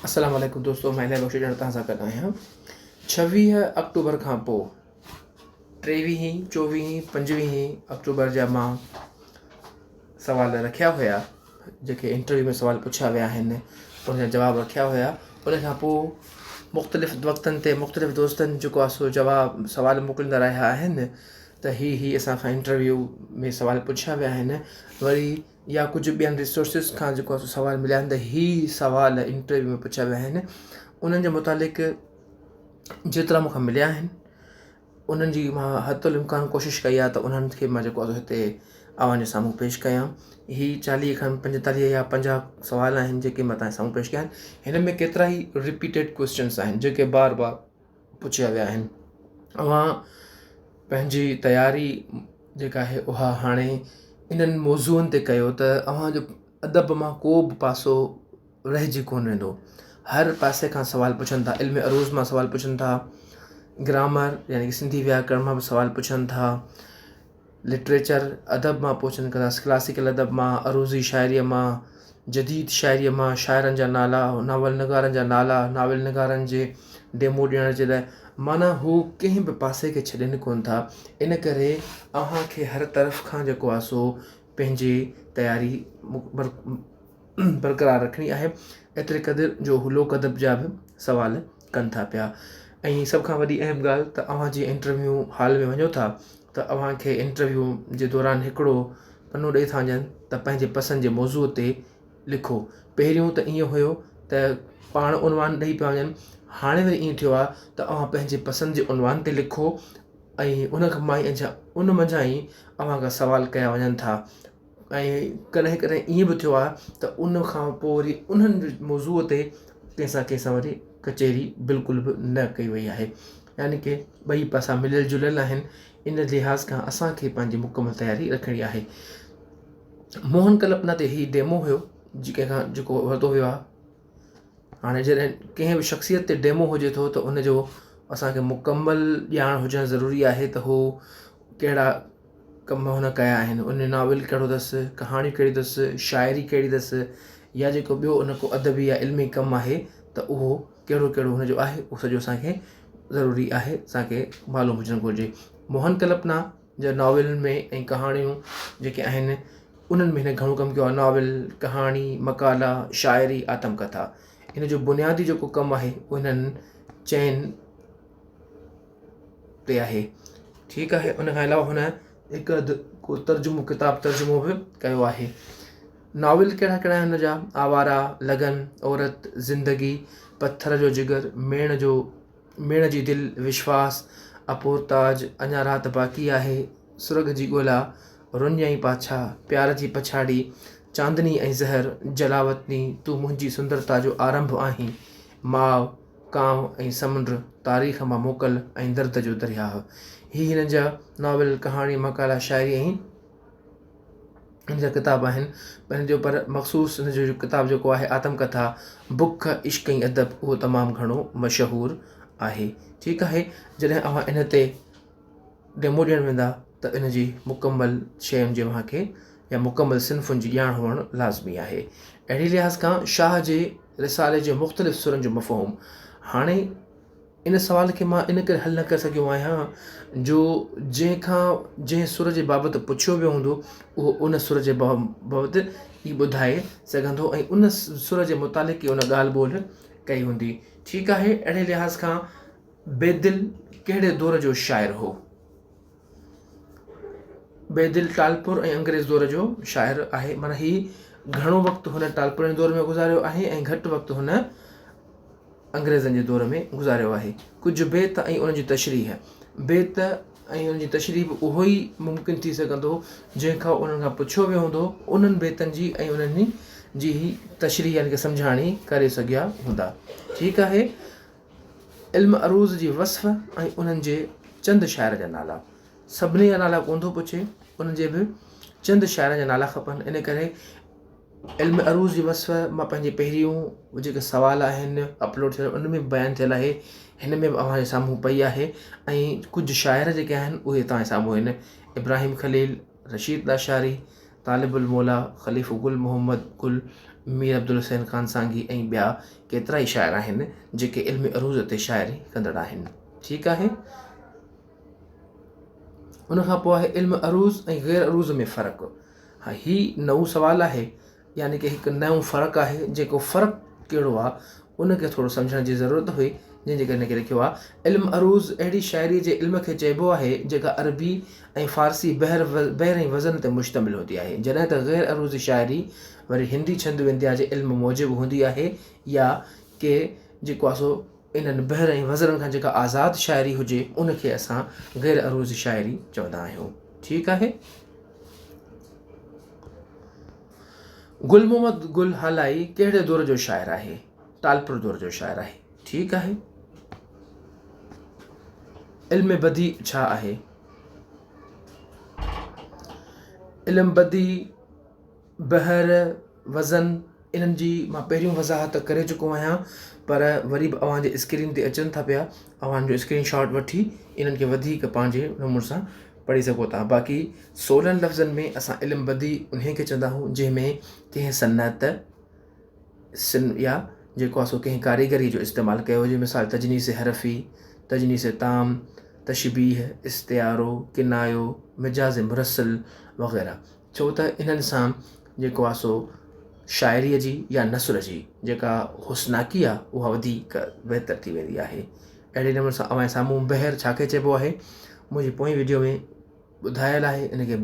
السلام عليڪم دوستو مان الهي بخش ڄڻ توهان سان گڏ آهيان ڇويهه آڪٽوبر کان پوء ٽيويهين چوويهين پنجويهين آڪٽوبر جا مان سوال رکيا هيا جيڪي انٽرويو ۾ سوال پڇيا ويا آهن ان جا جواب رکيا هيا ان کان پوء مختلف وقتن تي مختلف دوستن جيڪو آهي سو جواب سوال موڪليندا رهيا آهن ته هي هي اسان کان انٽرويو ۾ سوال پڇيا ويا آهن وري يا ڪجهه ٻين ريسورسز کان جيڪو آهي سو سوال مليا آهن ته هي سوال انٽرويو ۾ پڇيا ويا آهن انهن جي متعلق جيترا مون کان مليا آهن انهن جي مان حتي الامڪان ڪوشش ڪئي آهي ته انهن کي مان جيڪو آهي هتي اوهان جي سامهون پيش ڪيان هي چاليهه کان پنجيتاليهه يا پنجاهه سوال آهن جيڪي مان توهان جي سامهون پيش ڪيا آهن هن ۾ ڪيترا ئي رپيٽيڊ ڪويسچنس آهن جيڪي بار بار پڇيا ويا آهن اوهان پنهنجي تياري جيڪا آهي اها هاڻي انهن موضوعن تي ڪيو ته اوهان جو ادب مان ڪو به پاسو رهجي ڪونه ويندو هر پاسي کان سوال پڇن ٿا علم عروض مان سوال پڇن ٿا گرامر يعني ڪه سنڌي وياڪرڻ مان به سوال پڇن ٿا لٽريچر ادب مان پڇن ٿا ڪلاسيڪل ادب مان عروضي شاعريء مان جديد شاعريء مان شاعرن جا نالا ناول نگارن جا نالا ناول نگارن جي ڊيمو ڏيڻ جي لاء معنيٰ هو ڪنهن به پاسي کي ڇڏين ڪونه ٿا ان ڪري اوهان کي هر طرف کان جيڪو آهي سو پنهنجي تياري برقرار رکڻي آهي ايتري قدر جو هو لوڪ ادب جا به سوال ڪن ٿا پيا ۽ سڀ کان وڏي اهم ڳالهه ته اوهان جي انٽرويو هال ۾ وڃو ٿا ته اوهان کي انٽرويو جي دوران هڪڙو پنو ڏئي ٿا وڃن ته پنهنجي پسند جي موضوع تي لکو پهريون ته ائين هيو ته پاڻ عنوان ڏئي پيا وڃن هاڻي وري ائين ٿيو آهي ته اوهان پنهنجي پسند جي عنوان تي لکو ۽ ان کان مان ئي ان منجهان ئي اوهان کان سوال ڪيا وڃن ٿا ۽ ڪڏهن ڪڏهن ائين به ٿيو آهي ته ان کان پوء وري انهن موضوع تي ڪنهن سان ڪنهن سان وري ڪچهري بلڪل به نه ڪئي وئي آهي يعني ڪه ٻئي پاسا مليل جليل آهن ان لحاظ کان اسان کي پنهنجي مڪمل تياري رکڻي آهي موهن ڪلپنا تي هي ڊيمو هيو جيڪي کان جيڪو ورتو ويو آهي هاڻي جڏهن ڪنهن به شخصيت تي ڊيمو هجي ٿو ته ان جو اسانکي مڪمل ڄاڻ هجڻ ضروري آهي ته هو ڪهڙا ڪم هن ڪيا آهن ان ناول ڪهڙو اٿس ڪهاڻيون ڪهڙيون اٿس شاعري ڪهڙي اٿس يا جيڪو ٻيو ان ڪو ادبي يا علمي ڪم آهي ته اهو ڪهڙو ڪهڙو هن جو آهي اهو سڄو اسانکي ضروري آهي اسانکي معلوم هجڻ گهرجي موهن ڪلپنا جا ناول ۾ ۽ ڪهاڻيون جيڪي آهن انهن ۾ هن گهڻو ڪم ڪيو آهي ناول ڪهاڻي مقالا شاعري آتم ڪٿا هن جو بنيادي جيڪو ڪم آهي انهن چئن تي آهي ٺيڪ آهي ان کان علاوه هن هڪ اڌ ڪو ترجمو ڪتاب ترجمو به ڪيو آهي ناول ڪهڙا ڪهڙا آهن هن جا آواره لگن عورت زندگي پٿر جو جگر ميڻ جو ميڻ جي دل وشواس اپورتاج اڃا رات باقي آهي سرڳ جي ڳولا رڃ ۽ پاڇا پيار جي پڇاڙي چاندني ۽ زهر جلاوطني تون منهنجي سندرتا جو آرنڀ آهين ماء ڪانء ۽ سمنڊ، تاريخ مان موڪل ۽ درد جو درياهه. هي هن جا ناول، ڪهاڻي، مقالا، شاعري ۽ هن جا ڪتاب آهن. هن جو پر مخصوص هن جو ڪتاب جيڪو آهي آتم ڪٿا بک، عشق ۽ ادب اهو تمام گهڻو مشهور آهي. ٺيڪ آهي جڏهن اوهان ان تي ڊيمو ڏيڻ ويندا ته ان جي مڪمل شين جي اوهان کي يا مڪمل صنفن جي ڄاڻ هئڻ لازمي آهي. اهڙي لحاظ کان شاهه جي رسالي جي مختلف سرن جو مفهوم هاڻي ان سوال کي مان ان ڪري حل نه ڪري سگهيو آهيان جو جنهن کان جنهن سر جي بابت پڇيو ويو هوندو اهو ان سر جي بابت ئي ٻڌائي سگهندو ۽ ان سر جي متعلق ئي ان ڳالهه ٻولهه ڪئي هوندي. ٺيڪ آهي اهڙي لحاظ کان بيدل ڪهڙي دور جو شاعر هو؟ بيدل ٽالپر ۽ انگريز دور جو شاعر آهي معنيٰ هي گهڻو وقت هن ٽالپرن جي دور ۾ گذاريو آهي ۽ گهٽ وقت هن انگريزن جي دور ۾ گذاريو آهي ڪجهه بيت ۽ ان جي تشريح بيت ۽ ان جي تشريح به اهو ئي ممڪن ٿي سگهندو جنهن کان انهن کان پڇيو ويو هوندو انهن بيتن جي ۽ انهن جي تشريح يعني ڪه سمجهاڻي ڪري سگهيا هوندا ٺيڪ آهي علم عروض جي وصف ۽ انهن جي چند شاعر جا نالا. سڀني جا نالا ڪونه ٿو پڇي، انهن جي به چند شاعرن جا نالا کپن، ان ڪري علم عروض جي وصف مان پنهنجي پهريون جيڪي سوال آهن اپلوڊ ٿيل ان ۾ به بيان ٿيل آهي، هن ۾ به اوهان جي سامهون پئي آهي ۽ ڪجهه شاعر جيڪي آهن اهي توهان جي سامهون آهن، ابراهيم خليل، رشيد لاشاري، طالب الموليٰ، خليفو گل محمد گل، مير عبدالحسين خان سانگي ۽ ٻيا ڪيترائي شاعر آهن، جيڪي علم عروض تي شاعري ڪندڙ آهن. ٺيڪ آهي. ان کان پوء آهي علم عروض ۽ غير عروض ۾ فرق. ها هي نئون سوال آهي يعني ڪه هڪ نئون فرق آهي جيڪو فرق ڪهڙو آهي ان کي ٿورو سمجهڻ جي ضرورت هئي جنهن جي ڪري هن کي لکيو آهي. علم عروض اهڙي شاعريء جي علم کي چئبو آهي جيڪا عربي ۽ فارسي بحر بحر ۽ وزن تي مشتمل هوندي آهي جڏهن ته غير عروضي شاعري وري هندي ڇند ونديا جي علم موجب هوندي آهي يا ڪي جيڪو آهي سو انهن بحر ۽ وزنن کان جيڪا آزاد شاعري هجي ان کي اسان غير عروضي شاعري چوندا آهيون. ٺيڪ آهي. گل محمد گل هالائي ڪهڙي دور جو شاعر آهي؟ ٽالپر دور جو شاعر آهي. ٺيڪ آهي. علم بديع ڇا آهي؟ علم بديع بحر، وزن انهن جي مان پهريون وضاحت ڪري چڪو آهيان پر وري به اوهان جي اسڪرين تي اچن ٿا پيا اوهان جو اسڪرين شاٽ وٺي انهن کي وڌيڪ پنهنجي نموني سان پڙهي سگهو ٿا باقي سولن لفظن ۾ اسان علم بدي انهي کي چوندا آهيون جنهن ۾ ڪنهن صنعت سن يا جيڪو آهي سو ڪنهن ڪاريگري جو استعمال ڪيو هجي مثال تجنيس حرفي تجنيس تام تشبيهه استعارو ڪنايو مجاز مرسل وغيره ڇو ته انهن سان جيڪو آهي سو شاعريء جي يا نثر جي جيڪا حسناڪي آهي اها وڌيڪ بهتر ٿي ويندي آهي. اهڙي نموني سان اوهان جي سامهون بحر ڇا کي چئبو آهي منهنجي پوئين وڊيو ۾ ٻڌايل آهي ان کي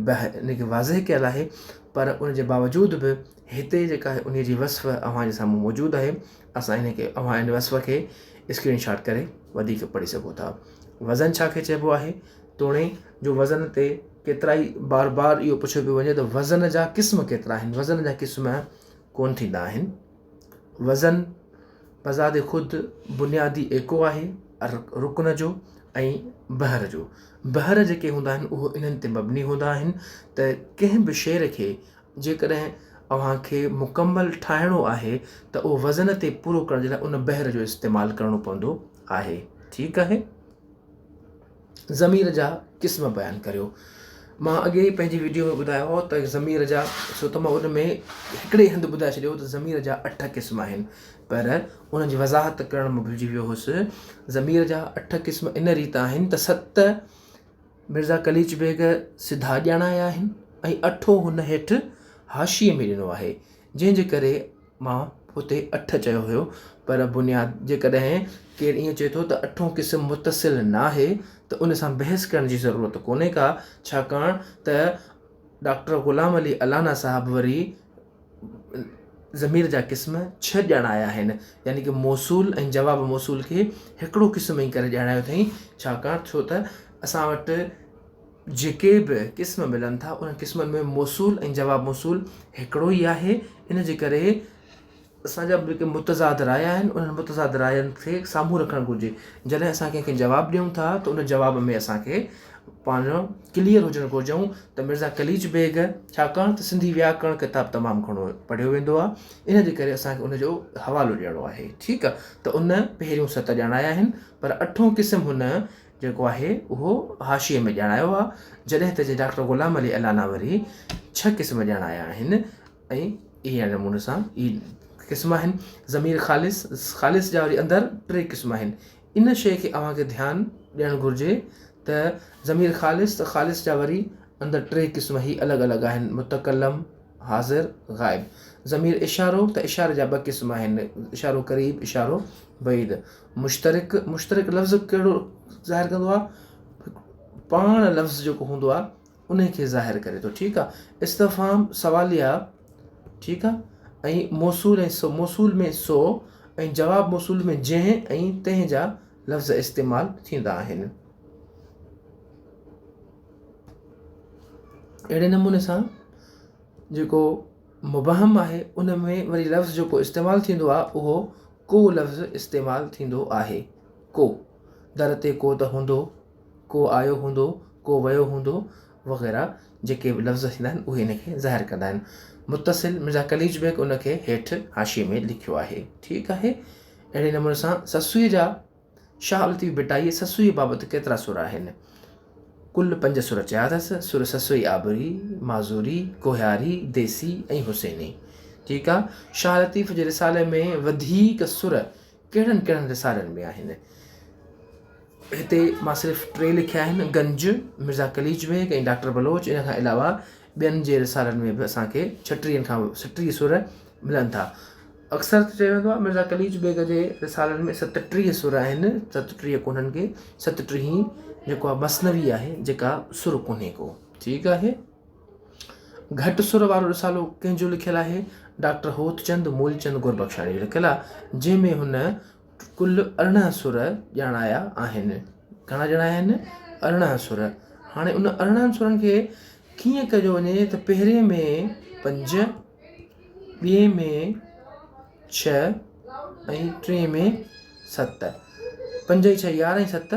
ان کي واضح ڪيل آهي پر ان جي باوجود به هتي جيڪا آهي ان جي وصف اوهان جي سامهون موجود آهي اسان ان کي اوهان ان وصف کي اسڪرين شاٽ ڪري وڌيڪ پڙهي سگهو ٿا. وزن ڇا کي چئبو آهي توڻي جو وزن تي ڪيترائي بار بار اهو پڇيو پيو وڃي ته وزن جا قسم ڪيترا آهن وزن جا قسم ڪونه ٿيندا آهن وزن بذات خود بنيادي ايڪو آهي رڪن جو ۽ بحر جو بحر جيڪي هوندا آهن اهو انهن تي مبني هوندا آهن ته ڪنهن به شعر کي جيڪڏهن اوهان کي مڪمل ٺاهڻو آهي ته اهو وزن تي پورو ڪرڻ جي لاء ان بحر جو استعمال ڪرڻو پوندو آهي ٺيڪ آهي ضمير جا قسم بيان ڪريو. مان اڳي ئي پنهنجي وڊيو ۾ ٻڌايو هو ته ضمير جا سو ته مان ان ۾ هڪڙي هنڌ ٻڌائي ڇڏيو ته ضمير جا اٺ قسم آهن پر ان جي وضاحت ڪرڻ مان ڀلجي ويو هوس ضمير جا اٺ قسم ان ريت آهن ته ست مرزا قليچ بيگ سڌا ڄاڻايا آهن ۽ اٺون هن هيٺ حاشيي ۾ ڏنو آهي جنهن جي ڪري مان اتي اٺ چيو هيو پر بنياد جيڪڏهن ڪير ائين چئي ٿو ته اٺون قسم متصل ناهي ته ان سان بحث ڪرڻ جي ضرورت ڪونهي ڪا ڇاڪاڻ ته ڊاڪٽر غلام علي الانا صاحب وري ضمير جا قسم ڇهه ڄاڻايا آهن يعني ڪه موصول ۽ جواب موصول کي هڪڙو قسم ئي ڪري ڄاڻايو اٿئين ڇاڪاڻ ڇو ته اسان وٽ جيڪي به قسم ملن ٿا انهن قسمن ۾ موصول ۽ جواب موصول هڪڙو ئي آهي ان جي ڪري اسان جا جيڪي متضاد رايا آهن انهن متضاد راين کي سامهون رکڻ گهرجي جڏهن اسان ڪنهن کي جواب ڏيون ٿا ته ان جواب ۾ اسان کي پاڻ ڪليئر هجڻ گهرجون ته مرزا قليچ بيگ ڇاڪاڻ ته سنڌي وياڪرڻ ڪتاب تمام گهڻو پڙهيو ويندو آهي ان جي ڪري اسان کي ان جو حوالو ڏيڻو آهي ٺيڪ آهي ته ان پهريون ست ڄاڻايا آهن پر اٺون قسم هن جيڪو آهي اهو حاشيي ۾ ڄاڻايو آهي، جڏهن ته جي ڊاڪٽر غلام علي الانا وري ڇهه قسم ڄاڻايا آهن ۽ اهي نموني سان اهي قسم آهن. ضمير خالص، خالص جا وري اندر ٽي قسم آهن. ان شيء کي اوهان کي ڌيان ڏيڻ گهرجي ته ضمير خالص ته خالص جا وري اندر ٽي قسم هي الڳ الڳ آهن، متڪلم، حاضر، غائب. ضمير اشارو ته اشاري جا ٻه قسم آهن، اشارو قريب، اشارو بعيد. مشترڪ، مشترڪ لفظ ڪهڙو ظاهر ڪندو آهي؟ پاڻ لفظ جيڪو هوندو آهي ان کي ظاهر ڪري ٿو ٺيڪ آهي. استفهام سواليه ٺيڪ آهي ۽ موصول ۽ سو موصول ۾ سو ۽ جواب موصول ۾ جنهن ۽ تنهن جا لفظ استعمال ٿيندا آهن. اهڙي نموني سان جيڪو مبهم آهي ان ۾ وري لفظ جيڪو استعمال ٿيندو آهي اهو ڪو لفظ استعمال ٿيندو آهي. ڪو، در تي ڪو ته هوندو، ڪو آيو هوندو، ڪو ويو هوندو وغيره جيڪي به لفظ ٿيندا آهن اهي ان کي ظاهر ڪندا آهن. متصل مرزا قليچ بيگ ان کي هيٺ حاشيي ۾ لکيو آهي. ٺيڪ آهي. اهڙي نموني سان سسئي جا شاهه لطيف ڀٽائيء سسئيء بابت ڪيترا سر آهن؟ ڪل پنج سر چيا اٿس، سر سسئي آبري، معذوري، ڪوهياري، ديسي ۽ حسيني. ٺيڪ آ. شاهه لطيف جي رسالي ۾ وڌيڪ سر ڪهڙن ڪهڙن رسالن ۾ آهن؟ هتي مان صرف ٽي لکيا آهن، گنج، مرزا قليچ بيگ ۽ ڊاڪٽر بلوچ. ان کان علاوه ٻين جي رسالن ۾ به اسان کي ڇٽيهن کان ستٽيهه سر ملن ٿا. اڪثر ته چيو ويندو آهي مرزا قليچ بيگ جي رسالن ۾ 37 سر آهن، 37 ڪونهن ڪي، ستٽيهين جيڪو آهي مثنوي آهي جيڪا سر ڪونهي ڪو. ٺيڪ آهي. گهٽ سر وارو رسالو ڪنهن جو لکيل آهي؟ ڊاڪٽر هوتچند مولچند گربخشاڻي جو لکيل آهي، جنهن ۾ هن ڪل 18 سر ڄاڻايا آهن. گهڻا ڄاڻايا آهن؟ 18 سر. هاڻي ان 18 سرن کي ڪيئن ڪيو وڃي ته پهرين ۾ پنج، ٻئي ۾ ڇهه ۽ ٽئين ۾ ست. پنج ۽ ڇهه 11 ۽ ست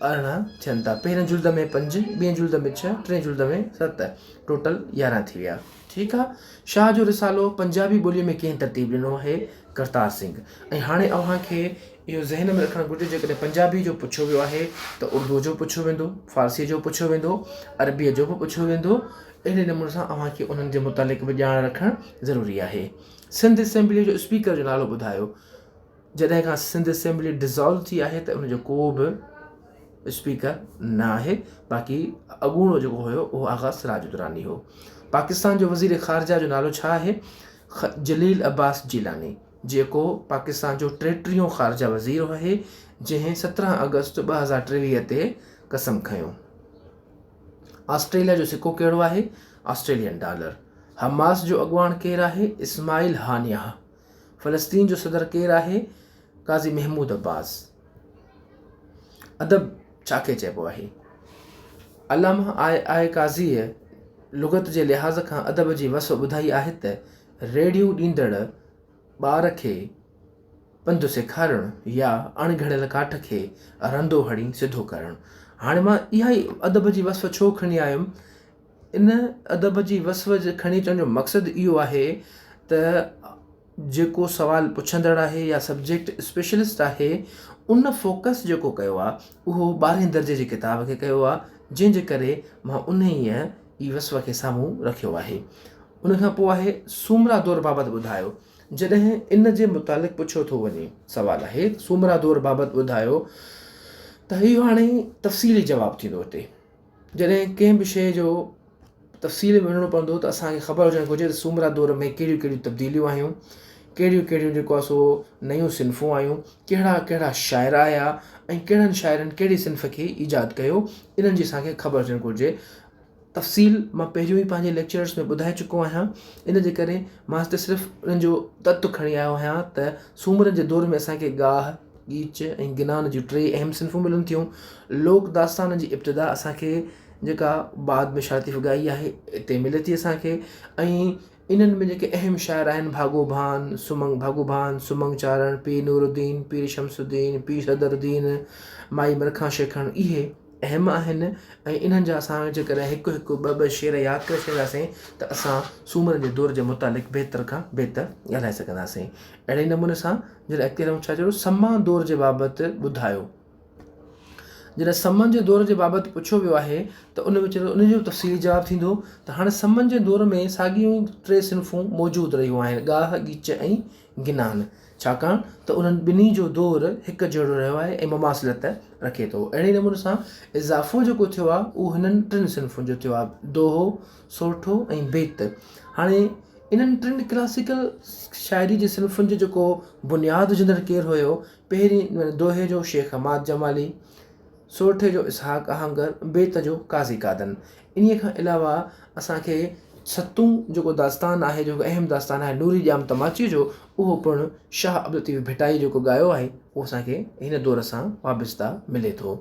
18 ٿين ٿا. پهرين جلد ۾ پنج، ٻئين جلد ۾ ڇهه، ٽئين جلد ۾ ست، ٽوٽل 11 ٿي ويا. ٺيڪ آ. شاهه جو رسالو پنجابي ٻوليء ۾ ڪنهن ترتيب ڏنو آهي؟ ڪرتار سنگهه. ۽ هاڻي اوهان کي اهو ذهن ۾ رکڻ گهرجي جيڪڏهن پنجابي جو پڇيو ويو آهي ته اردوء جو پڇيو ويندو، فارسيء جو پڇيو ويندو، عربيء جو به پڇيو ويندو. اهڙي نموني سان اوهان کي انهن جي متعلق به ڄاڻ رکڻ ضروري آهي. سنڌ اسيمبليء جو اسپيڪر جو نالو ٻڌايو. جڏهن کان سنڌ اسيمبلي ڊزالو ٿي آهي ته ان جو ڪو به اسپيڪر نه آهي باقي اڳوڻو جيڪو هيو اهو آغا سراج دراني هو. پاڪستان جو وزير خارجه جو نالو ڇا آهي؟ جليل عباس جيلاني جيڪو پاڪستان جو ٽيٽيهون خارجه وزير آهي جنهن 17 آگسٽ 2023 تي قسم کنيو. آسٽريليا جو سڪو ڪهڙو آهي؟ Australian dollar. Hamas جو اڳواڻ ڪير آهي؟ اسماعيل هانيه. فلسطين جو صدر ڪير آهي؟ قاضي محمود عباس. ادب ڇا کي چئبو آهي؟ علامه آء آء قاضيء لغت جي لحاظ کان ادب جي وصف ٻڌائي آهي ته ريڙهيون ڏيندڙ ٻار کي پنڌ سيکارڻ يا اڻ گهڙيل ڪاٺ کي رندو هڻي سڌو ڪرڻ. هاڻي مان اها ئي ادب جي وصف ڇو کڻي آيم؟ ان ادب جي وصف کڻي اچڻ جو مقصد اهو آهي ته جيڪو سوال پڇندڙ آهي يا سبجيڪٽ اسپيشلسٽ آهي ان فوڪس جيڪو ڪيو آهي اهو ٻارهين درجي جي ڪتاب کي ڪيو آهي جنهن جي ڪري مان انهيء ئي وصف کي سامهون رکيو آهي. ان کان پوء آهي سومرا دور بابت ٻڌايو. جڏهن ان جي متعلق پڇيو ٿو وڃي سوال آهي سومرا دور بابت ٻڌايو ته اهو هاڻي تفصيلي جواب ٿيندو هتي. جڏهن ڪنهن به شيء جو تفصيل ۾ وڃڻو پوندو ته اسان کي خبر هجڻ گهرجي ته سومرا دور ۾ ڪهڙيون ڪهڙيون تبديليون آيون، ڪهڙيون ڪهڙيون جيڪو آهي سو نيون صنفون آيون، ڪهڙا ڪهڙا شاعر آيا ۽ ڪهڙن شاعرن ڪهڙي صنف کي ايجاد ڪيو، انهن جي اسان کي خبر هجڻ گهرجي. تفصيل مان پهريون ئي پنهنجي ليڪچرس ۾ ٻڌائي چڪو آهيان، ان جي ڪري مان هتي صرف انهن جو تت کڻي آيو آهيان ته سومرن جي دور ۾ اسان کي ڳاهه، ڳيچ ۽ گنان جون ٽي اهم صنفون ملن ٿيون. لوڪ داستانن جي ابتدا اسان کي جيڪا بعد ۾ شاهه لطيف ڳائي آهي اتي ملي ٿي اسان کي ۽ انهن ۾ جيڪي اهم شاعر آهن ڀاڳو ڀان، سمنگ ڀاڳو ڀان، سمنگ چارڻ، پير نورالدين، پير شمس الدين، پير صدر الدين، مائي مرکان شيخڻ اهي اهم آهن ۽ انهن جا اسان جيڪڏهن هڪ هڪ ٻه ٻه شعر ياد ڪري ڇڏينداسين ته اسان سومرن جي دور جي متعلق بهتر کان بهتر ڳالهائي سگهنداسين. اهڙي نموني سان جڏهن اڳتي هلون ڇا چيو سما دور جي بابت ٻڌايو. جڏهن سمن جي دور جي بابت پڇيو ويو آهي ته ان ۾ چيو ان جو تفصيلي جواب ٿيندو ته هاڻي سمن جي دور ۾ ساڳيون ئي ٽي صنفون موجود رهيون آهن ڳاهه، ڳيچ ۽ گنان ڇاڪاڻ ته انهن ٻنهي جو دور هڪ جهڙو رهيو آهي ۽ مماثلت رکي ٿو. اهڙي نموني سان اضافو جيڪو ٿيو آهي اهو هنن ٽن صنفن جو ٿيو آهي دوهو، سورٺو ۽ بيت. هاڻي انهن ٽن ڪلاسيڪل شاعري جي صنفن جو جيڪو بنياد وجهندڙ ڪير هيو؟ پهرين دوهي جو شيخ حماد جمالي، سورٺي جو اسحاق آهنگر، بيت جو قاضي قادن. انهيء کان علاوه اسان کي ستون جيڪو داستان آهي، جيڪو اهم داستان آهي نوري ڄام تماچيء جو، اهو پڻ شاهه عبداللطيف ڀٽائيء جيڪو ڳايو آهي، اهو اسان کي هن دور سان وابسته ملي ٿو.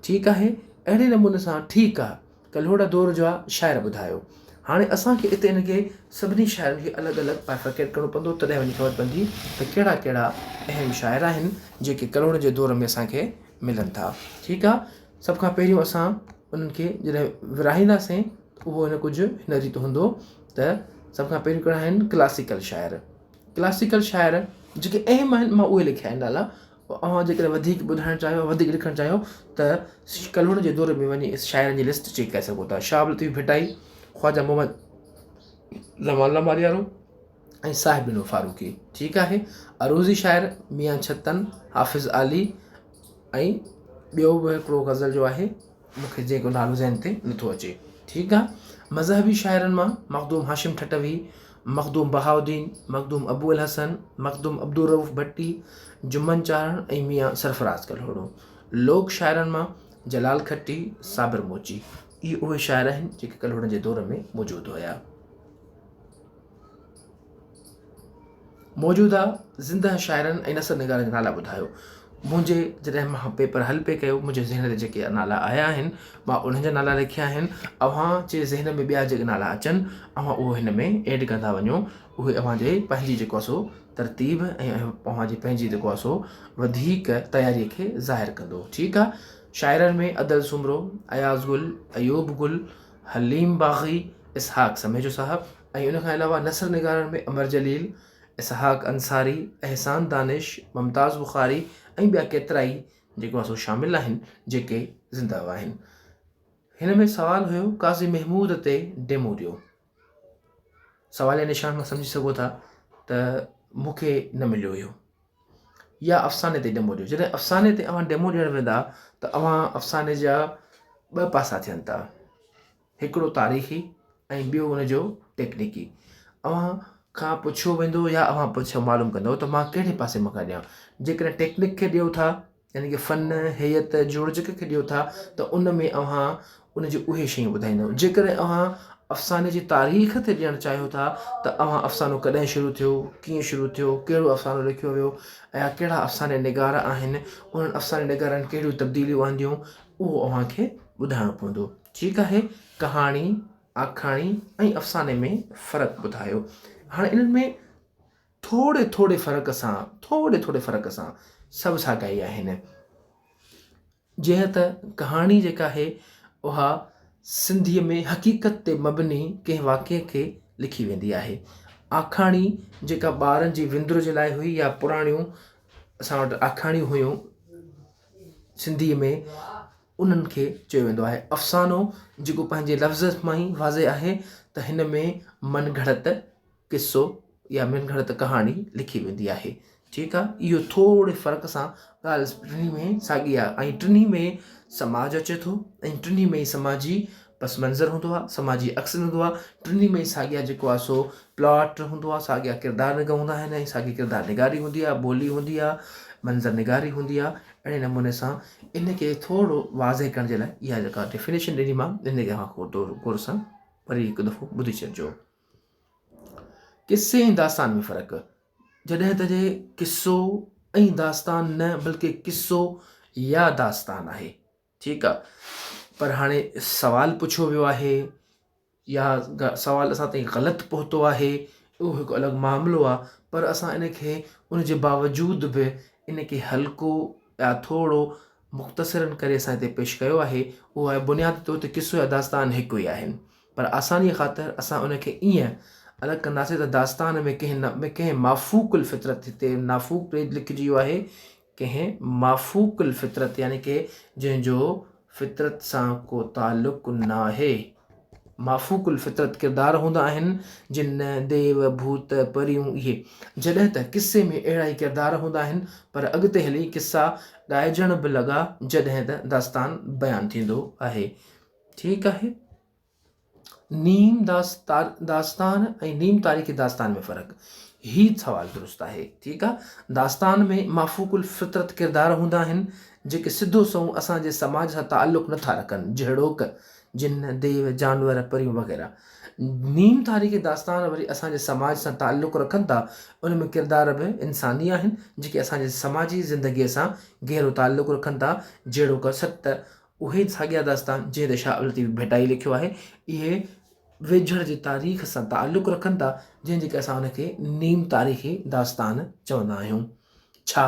ٺيڪ آهي، اهڙي نموني سان ٺيڪ آ. ڪلهوڙا دور جا شاعر ٻڌايو. هاڻي اسان کي اتي ان کي سڀني شاعرن کي الڳ الڳ بائفرڪيٽ ڪرڻو پوندو تڏهن وڃي خبر پوندي ته ڪهڙا ڪهڙا اهم شاعر آهن جيڪي ڪلهوڙن جي دور ۾ اسان کي ملن ٿا. ٺيڪ آ سڀ کان پهريون اسان انهن کي جڏهن ورهائينداسين ته اهو هن ڪجهه هن ريت هوندو ته سڀ کان پهريون ڪهڙا آهن ڪلاسيڪل شاعر. ڪلاسيڪل شاعر جيڪي اهم آهن مان اهي لکيا آهن نالا. اوهان جيڪڏهن وڌيڪ ٻڌائڻ چاهيو وڌيڪ لکڻ چاهيو ته ڪلهوڙن جي دور ۾ وڃي شاعرن جي لسٽ چيڪ ڪري سگهو ٿا. شاهه عبداللطيف ڀٽائي، خواجه محمد زمان لاماري وارو ۽ صاحب ڏنو فاروقي. ٺيڪ آهي. عروضي شاعر ميان ڇتن، حافظ عالي ۽ ٻيو به هڪڙو غزل جو آهي مون کي جيڪو نالو ذهن تي نٿو اچي. ٺيڪ آ. مذهبي شاعرن مان مخدوم هاشم ٺٽوي، مخدوم بهاء الدين، مخدوم ابو الحسن، مخدوم عبدالرؤف ڀٽي، جمن چارڻ ۽ ميان سرفراز ڪلهوڙو. لوڪ شاعرن مان جلال کٽي، صابر موچي. اهي اهي شاعر آهن جيڪي ڪلهوڙن جي دور ۾ موجود هيا. موجوده زنده شاعرن ۽ نثر نگارن جا نالا ٻڌايو. منهنجي جڏهن مان پيپر حل پئي ڪيو منهنجي ذهن تي جيڪي نالا آيا آهن مان انهن جا نالا لکيا آهن اوهان جي ذهن ۾ ٻيا جيڪي نالا اچن اوهان اهو هن ۾ ايڊ ڪندا وڃو اهي اوهان جي پنهنجي جيڪو آهي سو ترتيب ۽ اوهان جي پنهنجي جيڪو آهي سو وڌيڪ تياري کي ظاهر ڪندو ٺيڪ آهي شاعرن ۾ ادل سومرو، اياز گل، ايوب گل، حليم باغي، اسحاق سميجو صاحب ۽ ان کان علاوه نثر نگارن ۾ امر جليل، اسحاق انصاري، احسان دانش، ممتاز بخاري ۽ ٻيا ڪيترائي جيڪو آهي سو شامل آهن جيڪي زنده آهن. هن ۾ سوال هيو قاضي محمود تي ڊيمو ڏيو. سواليه نشان مان سمجهي سگهو ٿا ته مون کي نه مليو هيو. يا افساني تي ڊيمو ڏيو. جڏهن افساني تي اوهان ڊيمو ڏيڻ ويندا ته اوهان افساني جا ٻه پاسا ٿين ٿا. هڪڙو تاريخي ۽ ٻيو ان جو ٽيڪنيڪي. اوهان کان پڇيو ويندو يا اوهان پڇيو معلوم ڪندو ته مان ڪهڙي پاسي مان ڏيان. جيڪڏهن ٽيڪنيڪ کي ڏيو ٿا يعني ڪه فن، هيئت، جوڙجڪ کي ڏيو ٿا ته ان ۾ اوهان ان جون اهي شيون ٻڌائيندؤ. جيڪڏهن اوهان افساني جي تاريخ تي ڏيڻ چاهيو ٿا ته اوهان افسانو ڪڏهن شروع ٿيو، ڪيئن شروع ٿيو، ڪهڙو افسانو لکيو ويو ۽ ڪهڙا افساني نگار آهن، انهن افساني نگارن ڪهڙيون تبديليون آنديون، اهو اوهان کي ٻڌائڻو پوندو. ٺيڪ آهي، ڪهاڻي، آکاڻي ۽ افساني ۾ فرق ٻڌايو. هاڻي انهن ۾ ٿوري ٿوري فرق سان، ٿوري ٿوري فرق سان سڀ ساڳيا ئي آهن. جيئن ته ڪهاڻي جيڪا آهي اها سنڌيء ۾ حقيقت تي مبني ڪنهن واقعي کي لکي ويندي آهي. آکاڻي جيڪا ٻارن جي وندر جي لاء هئي يا پراڻيون اسان وٽ آکاڻيون هيون سنڌيء ۾ انهن کي چيو ويندو آهي. افسانو جيڪو پنهنجي لفظ مان ئي واضح آهي ته هن ۾ من گهڙت قصو يا من گهڙت ڪهاڻي لکي ويندي آهي. ٺيڪ آ اهو ٿوري فرق سان ڳالهه ٽنهي ۾ ساڳي آ ۽ ٽنهي ۾ سماج اچي ٿو ۽ ٽنهي ۾ سماجي پس منظر هوندو آ سماجي عڪس هوندو آ ٽنهي ۾ ساڳيا جيڪو آ سو پلاٽ هوندو آ ساڳيا ڪردار نگا هوندا آهن ۽ ساڳي ڪردار نگاري هوندي آ ٻولي هوندي آ منظر نگاري هوندي آ اهڙي نموني سان ان کي ٿورو واضح ڪرڻ جي لاء اها جيڪا ڊيفينيشن ڏني مان ان کي غور سان وري هڪ دفعو ٻڌي ڇڏجو. قصي ۽ داستان ۾ فرق، جڏهن ته جي قصو ۽ داستان نه بلڪه قصو يا داستان آهي ٺيڪ آ پر هاڻي سوال پڇيو ويو آهي يا سوال اسان تائين غلط پهتو آهي اهو هڪ الڳ معاملو آ پر اسان ان کي ان جي باوجود به ان کي هلڪو يا ٿورو مختصرن ڪري اسان هتي پيش ڪيو آهي اهو آهي بنيادي طور تي قصو يا داستان هڪ ئي آهن پر آسانيء خاطر اسان ان کي ائين الڳ ڪنداسين ته داستان ۾ ڪنهن نه ڪنهن مافوق الفطرت هتي نافوق پيج لکجي ويو آهي ڪنهن مافوق الفطرت يعني ڪي جنهن جو فطرت سان ڪو تعلق ناهي مافوق الفطرت ڪردار هوندا آهن جن ديو ڀوت پريون اهي جڏهن ته قصي ۾ اهڙا ئي ڪردار هوندا آهن پر اڳتي هلي قصا ڳائجڻ به لڳا جڏهن ته داستان بيان ٿيندو آهي ٺيڪ آهي. نيم داستان ۽ نيم تاريخي داستان ۾ فرق هي سوال درست آهي ٺيڪ آ داستان ۾ مافوق الفطرت ڪردار هوندا آهن جيڪي سڌو سنئون اسان جي سماج سان تعلق نٿا رکن جهڙوڪ جن ديو جانور پريون وغيره نيم تاريخي داستان وري اسان جي سماج سان تعلق رکن ٿا ان ۾ ڪردار به انساني آهن جيڪي اسان جي سماجي زندگي سان گهرو تعلق رکن ٿا جهڙوڪ ست اهي ساڳيا داستان جنهن تي شاهه عبداللطيف ڀٽائي لکيو آهي، اهي ويجهڙ جي تاريخ سان تعلق رکن ٿا، جنهن جي ڪري اسان ان کي نيم تاريخي داستان چوندا آهيون. ڇا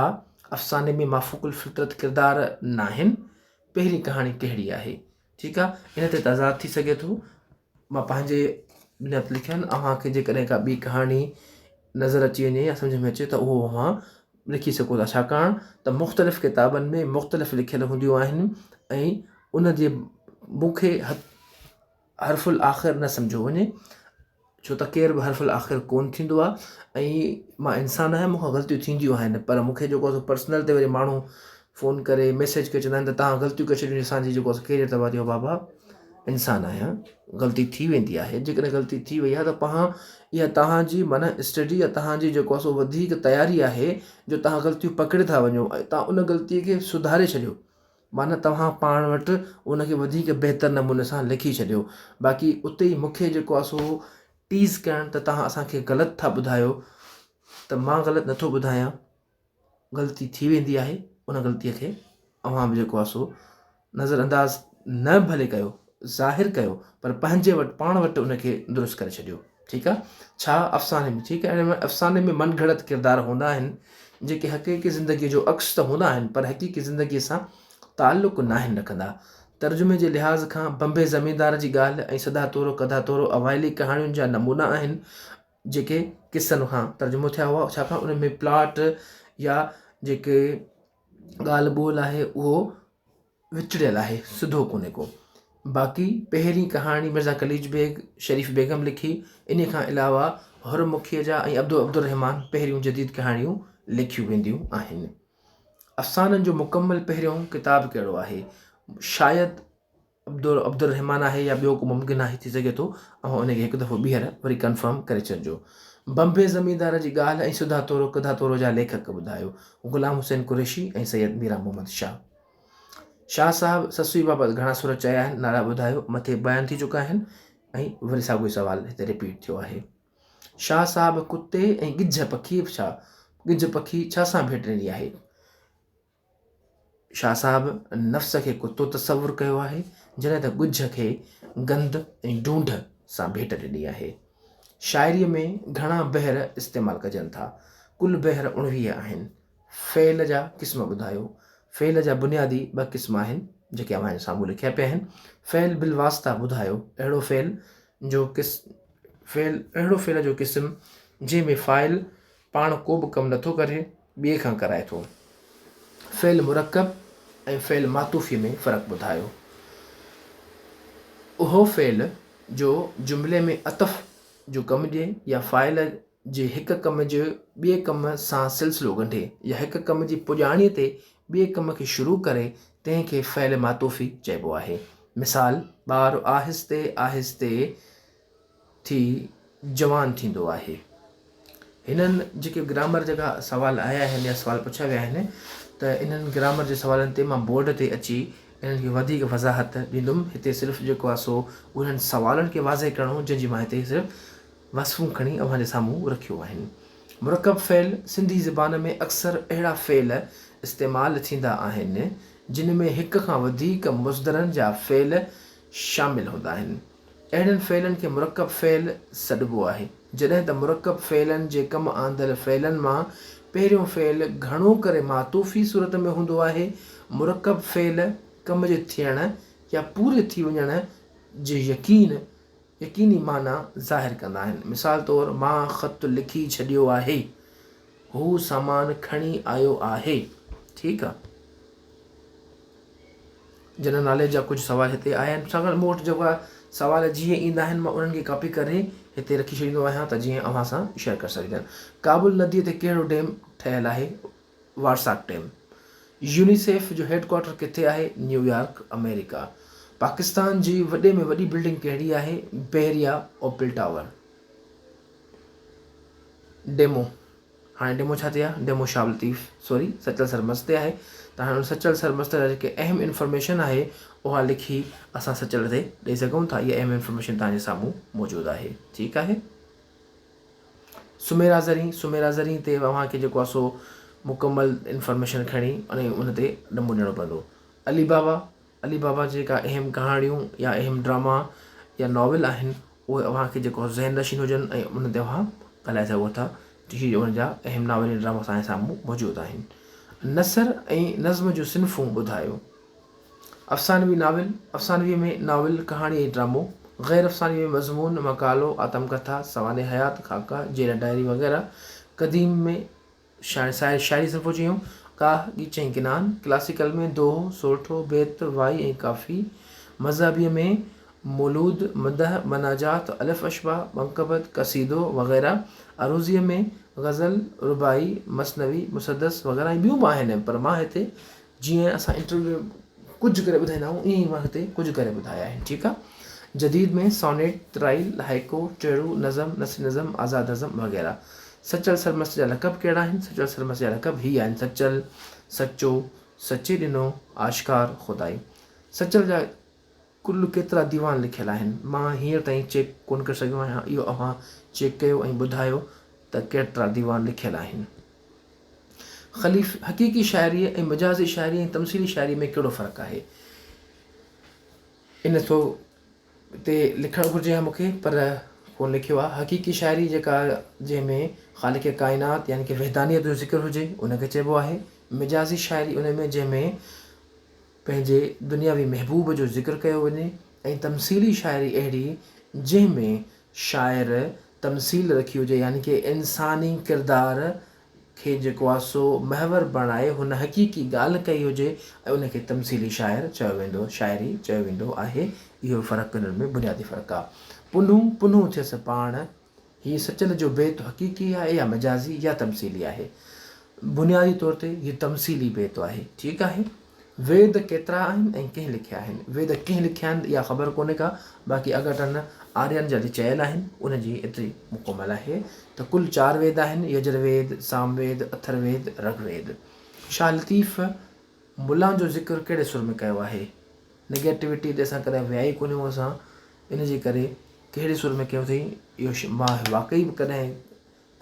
افساني ۾ مافوق الفطرت ڪردار ناهن؟ پهرين ڪهاڻي ڪهڙي آهي؟ ٺيڪ آهي، ان تي تضاد ٿي سگهي ٿو. مان پنهنجي بنياد تي لکيا آهن، اوهان کي جيڪڏهن ڪا ٻي ڪهاڻي نظر اچي وڃي يا سمجهه ۾ اچي ته اهو اوهان لکي سگهو ٿا ڇاڪاڻ ته مختلف ڪتابن ۾ مختلف لکيل هونديون آهن ۽ ان جي مون کي حرف الآخر نه سمجهيو وڃي ڇو ته ڪير به حرف الآخر ڪونه ٿيندو آهي ۽ مان انسان آهيان مون کان غلطيون ٿينديون آهن پر مون کي جيڪو آهي سو پرسنل تي وري ماڻهو فون ڪري ميسيج ڪري چوندا آهن ته توهان غلطيون ڪري ڇڏيون اسان جي جيڪو آهي سو ڪيريئر تباهه ٿي ويو بابا انسان آهيان غلطي ٿي ويندي آهي جيڪڏهن غلطي ٿي وئي آهي ته پهان اها توهان جي معنيٰ اسٽڊي يا توهان جي جيڪو آهي سو وڌيڪ تياري آهي جو توهان غلطيون پڪڙي ٿا وڃو ۽ توهان ان غلطي کي سڌاري ڇڏيو معنيٰ توهان پاڻ وٽ ان کي وڌيڪ بهتر نموني سان لکي ڇڏيو. باقي اتي ئي مون کي جيڪو آهي سو ٽيز ڪرڻ ته توهان اسان کي غلط ٿا ٻڌايو ته مان غلط نٿو ٻڌايان غلطي ٿي ويندي آهي ان غلطي کي اوهان به جيڪو آهي سو نظر انداز نه ڀلي ڪيو ظاهر ڪيو پر پنهنجي وٽ پاڻ وٽ ان کي درست ڪري ڇڏيو ٺيڪ آ ڇا افساني ۾ ٺيڪ آ افساني ۾ من گهڙت ڪردار هوندا آهن جيڪي حقيقي زندگي جو عڪس ته هوندا آهن پر حقيقي زندگي سان تعلق ناهن رکندا ترجمي جي لحاظ کان بمبي زميندار جي ڳالهه ۽ سدا تورو ڪڌا تورو اوائلي ڪهاڻين جا نمونا آهن جيڪي قصن کان ترجمو ٿيا هئا ڇاڪاڻ انهن ۾ پلاٽ يا جيڪي ڳالهه ٻولهه آهي اهو وچڙيل آهي، سڌو ڪونهي ڪو. باقي پهرين ڪهاڻي مرزا قليچ بيگ، شريف بيگم لکي، انهيء کان علاوه حر مکيجا ۽ عبدو عبدالرحمان پهريون جديد ڪهاڻيون لکيون وينديون آهن. افسانن جو مڪمل پهريون ڪتاب ڪهڙو آهي؟ شايد عبدو عبدالرحمان آهي يا ٻيو ڪو ممڪن آهي ٿي سگهي ٿو اوهان ان کي هڪ دفعو ٻيهر وري ڪنفرم ڪري ڇڏجو. بمبي زميندار جي ڳالهه ۽ سڌا تورو ڪڌا تورو جا ليکڪ ٻڌايو، غلام حسين قريشي ۽ سيد ميران محمد شاهه. شاهه صاحب سسئي بابت گهڻا سر چيا آهن نالا ٻڌايو مٿي بيان ٿي چڪا آهن ۽ وري ساڳيو سوال هتي رپيٽ ٿيو آهي. شاهه صاحب ڪتي ۽ ڳجهه پکي ڇا ڳجهه پکي ڇا سان ڀيٽ ڏني آهي؟ شاهه صاحب نفس کي ڪتو تصور ڪيو آهي، جڏهن ته ڳجهه کي گند ۽ ڍونڍ سان ڀيٽ ڏني آهي. شاعريء ۾ گهڻا بحر استعمال ڪجن ٿا. ڪل بحر 19 آهن. فعل جا قسم ٻڌايو. فعل جا بنيادي ٻه قسم آهن، جيڪي اوهان جي سامهون لکيا پيا آهن. فعل بالواسطه ٻڌايو. اهڙو فعل جو فعل اهڙو فعل جو قسم جنهن ۾ فاعل پاڻ ڪو به ڪم نٿو ڪري، ٻئي کان ڪرائي ٿو. فعل مرڪب ۽ فعل معطوفي ۾ فرق ٻڌايو. اهو فعل جو جملي ۾ عطف جو ڪم ڏئي يا فاعل جي هڪ ڪم جو ٻئي ڪم سان سلسلو ڳنڍي يا هڪ ڪم جي پڄاڻيء تي ٻئي ڪم کي شروع ڪري تنهن کي فعل معطوفي چئبو آهي. مثال، ٻار آهستي آهستي ٿي جوان ٿيندو آهي. هنن جيڪي گرامر جا سوال آيا آهن يا سوال پڇيا ويا آهن ته انهن گرامر جي سوالن تي مان بورڊ تي اچي انهن کي وڌيڪ وضاحت ڏيندم هتي صرف جيڪو آهي سو انهن سوالن کي واضح ڪرڻو جنهن جي مان هتي صرف وصفون کڻي اوهان جي سامهون رکيو آهن. مرڪب فعل، سنڌي زبان ۾ اڪثر اهڙا فعل استعمال ٿيندا آهن جن ۾ هڪ کان وڌيڪ مصدرن جا فعل شامل هوندا آهن. اهڙن فعلن کي مرڪب فعل سڏبو آهي. جڏهن ته مرڪب فعلن جي ڪم آندل فعلن مان پهريون فعل گهڻو ڪري معطوفي صورت ۾ هوندو آهي. مرڪب فعل ڪم جي ٿيڻ يا پوري ٿي وڃڻ جي يقين يقيني معنيٰ ظاهر ڪندا آهن. مثال طور، مان خط لکي ڇڏيو آهي. هو سامان کڻي آيو آهي. ٺيڪ آ. جنرل ناليج جا ڪجهه سوال هتي آيا آهن ڇاڪاڻ مون وٽ جيڪو آهي سوال جيئن ايندا آهن مان انهن کي ڪاپي ڪري هتي رکي ڇڏيندو آهيان ته جيئن اوهان سان شيئر ڪري سگهجن ڪابل ندي تي ڪهڙو ڊيم ٺهيل آهي وارساڪ ڊيم يونيسيف جو هيڊ ڪوارٽر ڪٿي آهي نيويارڪ آمريڪا پاڪستان جي وڏي ۾ وڏي بلڊنگ ڪهڙي آهي بحريا اوپل ٽاور ڊيمو هاڻي ڊيمو ڇا تي آهي ڊيمو شاهه لطيف سوري سچل سرمست تي آهي ته هاڻي ان سچل سرمست جا جيڪي اهم انفارميشن آهي اها لکي اسان سچل تي ڏئي سگهون ٿا اها اهم انفارميشن توهان جي سامهون موجود آهي ٺيڪ آهي سميرا زرين سميرا زرين تي اوهان کي جيڪو آهي سو مڪمل انفارميشن کڻي ۽ ان تي ڊمو ڏيڻو پوندو علي بابا علي بابا جيڪا اهم ڪهاڻيون يا اهم ڊراما يا ناول آهن اهي اوهان کي جيڪو ذهن نشين هجن ۽ ان تي اوهان ڳالهائي سگهو ٿا هي ان جا اهم ناول ۽ ڊراما اسان جي سامهون موجود آهن نثر ۽ نظم جون صنفون ٻڌايو افسانوي ناول افسانوي ۾ ناول ڪهاڻي ۽ ڊرامو غير افسانوي ۾ مضمون مقالو آتم ڪٿا سوانح حيات خاڪا جيل ڊائري وغيره قديم ۾ شاعري صنفون چيون، ڳاهه، ڳيچ ۽ گنان، ڪلاسيڪل ۾ دوهو، سورٺو، بيت، وائي ۽ ڪافي، مذهبيء ۾ مولود، مدح، مناجات، الف اشباع، منقبت، قصيدو وغيره، عروضيء ۾ غزل، رباعي، مثنوي، مسدس وغيره ۽ ٻيون به آهن پر مان هتي جيئن اسان انٽرويو ۾ ڪجهه ڪري ٻڌائيندا آهيون ائين ئي مان هتي ڪجهه ڪري ٻڌايا آهن ٺيڪ آهي جديد ۾ سانيٽ، ترائيل، هائيڪو، ٽيڙو، نظم، نثري نظم، آزاد نظم وغيره. سچل سرمست جا لقب ڪهڙا آهن؟ سچل سرمست جا لقب هي آهن، سچل، سچو، سچي ڏنو، آشڪار، خدائي. سچل جا ڪل ڪيترا ديوان لکيل آهن؟ مان هينئر تائين چيڪ ڪونه ڪري سگهيو آهيان، اهو اوهان چيڪ ڪيو ۽ ٻڌايو ته ڪيترا ديوان لکيل آهن. خليف، حقيقي شاعريء ۽ مجازي شاعريء ۽ تمثيلي شاعريء ۾ ڪهڙو فرق آهي؟ ان ٿو تي لکڻ گهرجي ها مون کي پر ڪونه لکيو آهي. حقيقي شاعري جيڪا جنهن ۾ خالق ڪائنات يعني ڪه وحدانيت جو ذڪر هجي ان کي چئبو آهي. مجازي شاعري ان ۾ جنهن ۾ پنهنجي دنياوي محبوب جو ذڪر ڪيو وڃي ۽ تمثيلي شاعري اهڙي جنهن ۾ شاعر تمثيل رکي هجي يعني ڪه انساني ڪردار کي جيڪو آهي سو محور بڻائي هن حقيقي ڳالهه ڪئي هجي ۽ ان کي تمثيلي شاعر چيو ويندو شاعري چيو ويندو آهي اهو فرق انهن ۾ بنيادي فرق آهي. پنهون پنهون ٿيس پاڻ، هي سچل جو بيت حقيقي آهي يا مجازي يا تمثيلي آهي؟ بنيادي طور تي هي تمثيلي بيت آهي ٺيڪ آهي. ويد ڪيترا آهن ۽ ڪنهن لکيا آهن؟ ويد ڪنهن لکيا آهن اها خبر ڪونهي ڪا، باقي اڳاٽن آرين جا چيل آهن ان جي ايتري مڪمل آهي ته ڪل چار ويد آهن، يجر ويد، سام ويد، اٿر ويد، رگ ويد. شاهه لطيف ملان جو ذڪر ڪهڙي سر ۾ ڪيو آهي؟ نيگيٽوٽي تي اسان ڪڏهن ويا ئي ڪونهيون اسان ان جي ڪري ڪهڙي سر ۾ ڪيو اٿئي اهو مان واقعي به ڪڏهن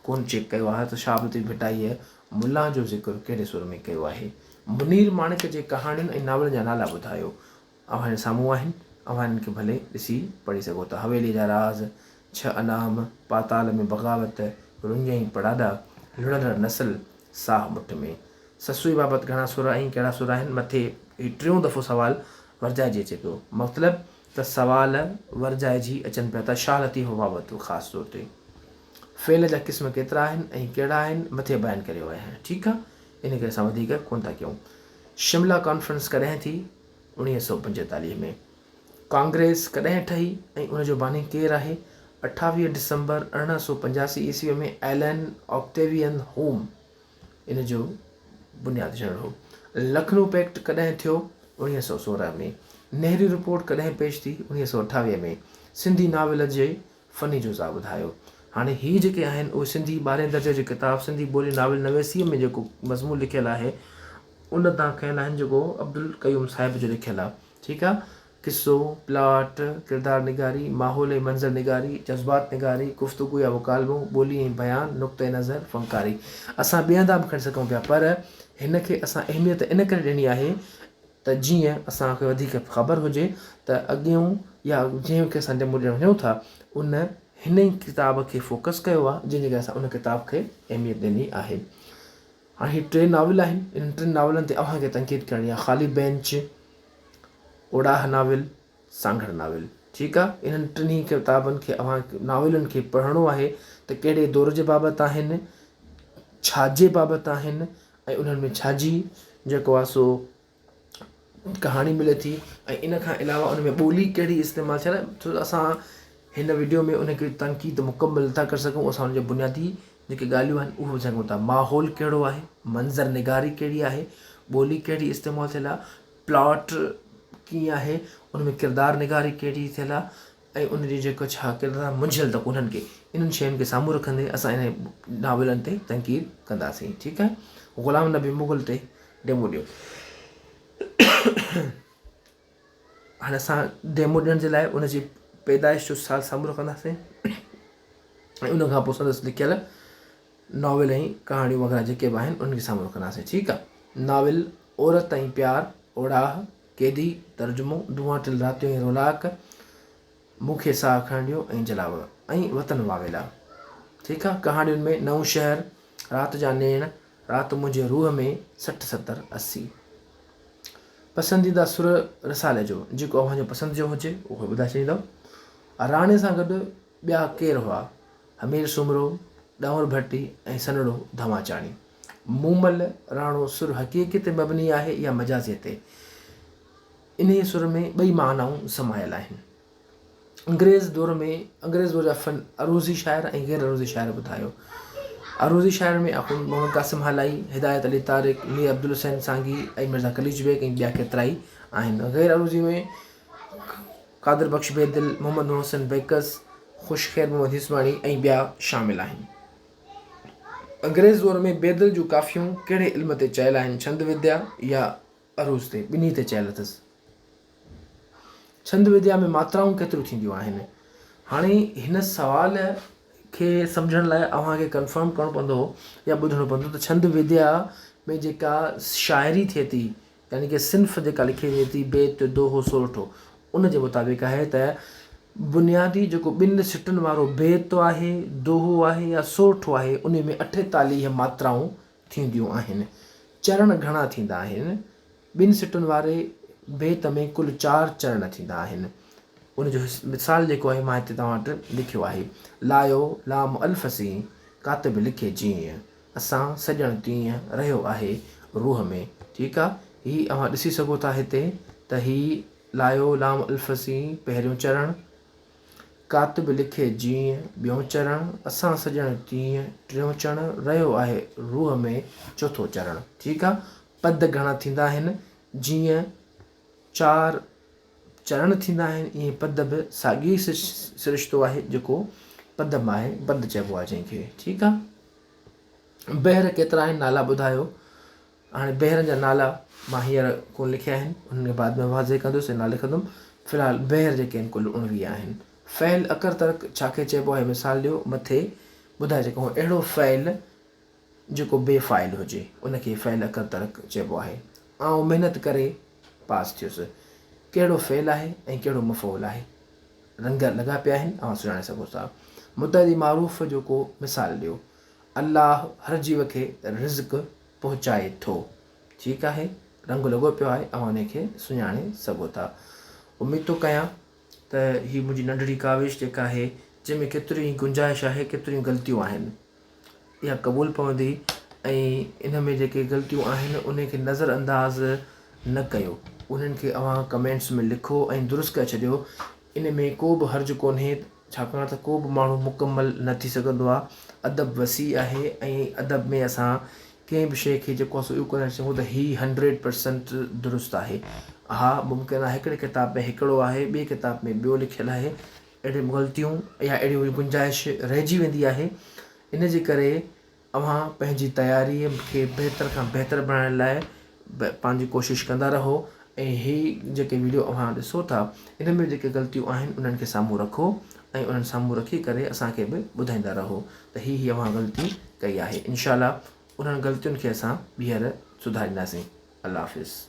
ڪونه چيڪ ڪيو آهي ته شاهه عبداللطيف ڀٽائيء ملان جو ذڪر ڪهڙي سر ۾ ڪيو آهي. منير ماڻڪ جي ڪهاڻين ۽ ناولن جا نالا ٻڌايو. اوهان جي سامهون آهن. اوهان انهن کي ڀلي ڏسي پڙهي سگهو ٿا. حويليء جا راز، ڇهه انعام، پاتال ۾ بغاوت، رڃ ۽ پڙاڏا، لڙندڙ نسل، ساهه مٺ ۾. سسئي بابت گهڻا سر ۽ ڪهڙا سر آهن؟ مٿي هي ٽيون دفعو سوال ورجائجي اچي پيو. مطلب ته سوال ورجائجي اچن پيا ٿا شاهه لطيف بابت خاص طور تي. فعل جا قسم ڪيترا آهن ۽ ڪهڙا آهن مٿي بيان ڪري ويا آهيان ٺيڪ آ ان ڪري اسان وڌيڪ ڪونه ٿا ڪيون. شملا ڪانفرنس ڪڏهن ٿي؟ 1945 ۾. ڪانگريس ڪڏهن ٺهي ۽ ان جو باني ڪير آهي؟ 28 ڊسمبر 1885 عيسوي ۾ ايلن آڪٽيوين هوم ان جو بنياد وجهندڙ هو. لکنو پيڪٽ ڪڏهن ٿيو؟ 1916 ۾. نهرو رپورٽ ڪڏهن پيش ٿي؟ 1928 ۾. سنڌي ناول جي فني جزا ٻڌايو. هاڻي هي جيڪي آهن اهي سنڌي ٻارهين درجي جو ڪتاب سنڌي ٻولي ناول نويسيء ۾ جيڪو مضمون لکيل آهي ان تان کنيل آهن جيڪو عبدالقيوم صاحب جو لکيل آهي ٺيڪ آهي قصو، پلاٽ، ڪردار نگاري، ماحول ۽ منظر نگاري، جذبات نگاري، گفتگو يا مڪالمو، ٻولي ۽ بيان، نقطه نظر، فنڪاري. اسان ٻئي هنڌان به کڻي سگهون پيا پر هن کي اسان اهميت ان ڪري ڏني آهي ته جيئن اسان کي وڌيڪ خبر هجي ته اڳيون يا جنهن کي اسان ڊيمو ڏيڻ وڃون ٿا ان هن ئي ڪتاب کي فوڪس ڪيو آهي جنهن جي ڪري اسان ان ڪتاب کي اهميت ڏني آهي. هاڻي هي ٽي ناول آهن انهن ٽن ناولن تي اوهان کي تنقيد ڪرڻي آهي خالي بينچ، اوڙاهه ناول، سانگهڙ ناول ٺيڪ آهي انهن ٽنهي ڪتابن کي اوهان ناولن کي پڙهڻو آهي ته ڪهڙي دور جي بابت آهن ڇا جي بابت آهن ۽ انهن ۾ ڇا جي جيڪو آهي سو ڪهاڻي ملي ٿي ۽ ان کان علاوه ان ۾ ٻولي ڪهڙي استعمال ٿيل آهي ڇو ته اسان هن وڊيو ۾ ان کي تنقيد مڪمل نٿا ڪري سگهون اسان ان جي بنيادي جيڪي ڳالهيون آهن اهو ٻڌائي سگهون ٿا ماحول ڪهڙو آهي منظر نگاري ڪهڙي آهي ٻولي ڪهڙي استعمال ٿيل آهي پلاٽ ڪيئن آهي ان ۾ ڪردار نگاري ڪهڙي ٿيل آهي ۽ ان جي جيڪو ڇا ڪردار منجهيل ته ڪونهن ڪي انهن شين کي سامهون رکندي اسان انهن ناولن تي تنقيد ڪنداسين ٺيڪ آهي غلام نبي مغل تي ڊيمو ڏيو هاڻي اسان ڊيمو ڏيڻ جي لاء ان جي پيدائش جو سال سامهون رکنداسين ۽ ان کان پوء سندس لکيل ناول ۽ ڪهاڻيون وغيره جيڪي به آهن انهن کي سامهون رکنداسين ٺيڪ آهي ناول عورت ۽ پيار اوڙاهه قيدي، ترجمو، دونهاٽيل راتيون ۽ رولاڪ، مون کي ساهه کڻڻ ڏيو ۽ جلاوه ۽ وطن واويلا. ٺيڪ آ، ڪهاڻين ۾ نئون شهر، رات جا نيڻ، رات منهنجي روح ۾، 60 70 80. پسنديده سر رسالي جو، جيڪو اوهان جو پسند جو هجي، اهو ٻڌائي ڇڏيندؤ. راڻي سان گڏ ٻيا ڪير هئا؟ همير سومرو، ڏانور ڀٽي ۽ سنهڙو ڌماچاڻي. مومل راڻو سر حقيقي تي مبني آهي يا مجازي تي؟ انهيء سر ۾ ٻئي معنائون سمايل آهن. انگريز دور ۾ انگريز دور جا فن عروضي شاعر ۽ غير عروضي شاعر ٻڌايو. عروضي شاعر ۾ آخوند محمد قاسم هالائي، هدايت علي طارق، مير عبدالحسين سانگي ۽ مرزا قليچ بيگ ۽ ٻيا ڪيترائي آهن. غير عروضي ۾ قادر بخش بيدل، محمد محسن بيڪس، خوش خير محمد هيسباڻي ۽ ٻيا شامل آهن. انگريز دور ۾ بيدل جون ڪافيون ڪهڙي علم تي چيل آهن ڇند وديا يا عروض تي؟ ٻنهي تي چيل اٿس. ڇند وديا ۾ ماترائون ڪيتريون ٿينديون آهن؟ هاڻي هن سوال کي سمجهڻ لاء اوهان کي ڪنفرم ڪرڻو پوندو يا ٻڌڻو پوندو ته ڇند وديا ۾ جيڪا شاعري ٿئي ٿي يعني ڪه صنف جيڪا لکي وڃي ٿي بيت، دوهو، سورٺو ان جي مطابق آهي ته بنيادي جيڪو ٻن سٽن وارو بيت آهي، دوهو آهي يا سورٺو آهي ان ۾ 48 ماترائون ٿينديون آهن. چرڻ گهڻا ٿيندا آهن. ٻن سٽن واري بيت ۾ ڪل چار چرڻ ٿيندا آهن. ان جو مثال جيڪو آهي مان هتي توهان وٽ لکيو آهي. لايو لام الف سين، ڪاتب لکي جيئن. اسان سڄڻ تيئن رهيو آهي روح ۾. ٺيڪ آ هي اوهان ڏسي سگهو ٿا هتي ته هي لايو لام الف سين پهريون چرڻ، ڪاتب لکي جيئن ٻيون چرڻ، اسان سڄڻ تيئن ٽيون چرڻ، رهيو آهي روح ۾ چوٿون چرڻ. ٺيڪ آ پد گهڻا ٿيندا آهن جيئن چار چرڻ ٿيندا آهن ائين پد به ساڳيو ئي سرشتو آهي جيڪو پد مان آهي پد چئبو آهي جنهن کي ٺيڪ آ بحر ڪيترا آهن نالا ٻڌايو هاڻي بحرن جا نالا مان هينئر ڪون لکيا آهن انهن کي بعد ۾ واضح ڪندس نه لکندم في الحال بحر جيڪي آهن ڪل 19 آهن فعل اڪر ترڪ ڇا کي چئبو آهي مثال ڏيو مٿي ٻڌائي جيڪو اهڙو فعل جيڪو بي فاعل هجي ان کي فعل اڪر ترڪ چئبو آهي. آئون محنت ڪري پاس ٿيس. ڪهڙو فعل آهي ۽ ڪهڙو مفعول آهي؟ رنگ لڳا پيا آهن اوهان سڃاڻي سگهو ٿا. متعدي معروف جو ڪو مثال ڏيو. الله هر جيو کي رزق پهچائي ٿو. ٺيڪ آهي رنگ لڳو پيو آهي اوهان ان کي سڃاڻي سگهو ٿا. اميد ٿو ڪيان ته هي منهنجي ننڍڙي ڪاوش جيڪا آهي جنهن ۾ ڪيتري ئي گنجائش آهي ڪيتريون غلطيون آهن. اها قبول پوندي ۽ ان ۾ جيڪي غلطيون آهن انهن کي نظر انداز نه ڪيو انهن کي اوهان ڪمينٽس ۾ لکو ۽ درست ڪري ڇڏيو ان ۾ ڪو به حرج ڪونهي ڇاڪاڻ ته ڪو به ماڻهو مڪمل نه ٿي سگهندو آهي ادب وسيع آهي ۽ ادب ۾ اسان ڪنهن به شيء کي جيڪو آهي سو اهو ڪونه چئون ته هي هنڊريڊ پرسنٽ درست آهي ها ممڪن آهي هڪڙي ڪتاب ۾ هڪڙو آهي ٻئي ڪتاب ۾ ٻيو لکيل آهي اهڙيون غلطيون يا اهڙي گنجائش رهجي ويندي آهي ان جي ڪري اوهان پنهنجي تياريء کي بهتر کان بهتر بڻائڻ لاء پنهنجي ڪوشش ڪندا رهو ۽ هي جيڪي ويڊيو اوهان ڏسو ٿا ان ۾ جيڪي غلطيون آهن انهن کي سامهون رکو ۽ انهن سامهون رکي ڪري اسان کي به ٻڌائيندا رهو ته هي هي اوهان غلطي ڪئي آهي انشاء الله انهن غلطين کي اسان ٻيهر سڌارينداسين الله حافظ.